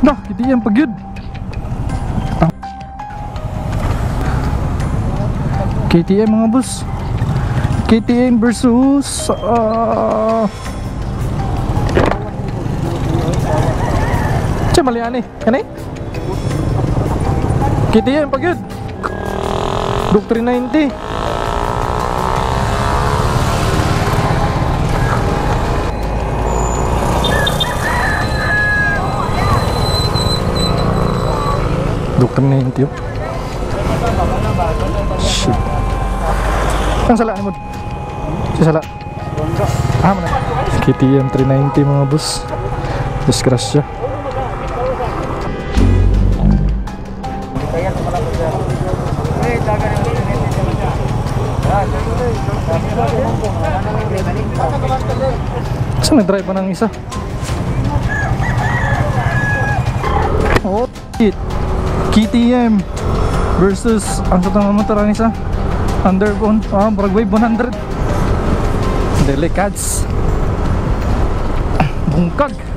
Dah, KTM pag yun. KTM mga boss. KTM versus Siya mali ani. Kani? KTM pag yun. Duke 390. Duke 390 oh. Shit. Ang sala ni mo. Si sala. Ah, mana. KTM 390 mga boss. Disgrasya. Saan nag-drive pa ng isa? Oh, shit. KTM versus ang sa tanga motor ang isa. Underbone, murag Wave 100. Delicads. Bungkag.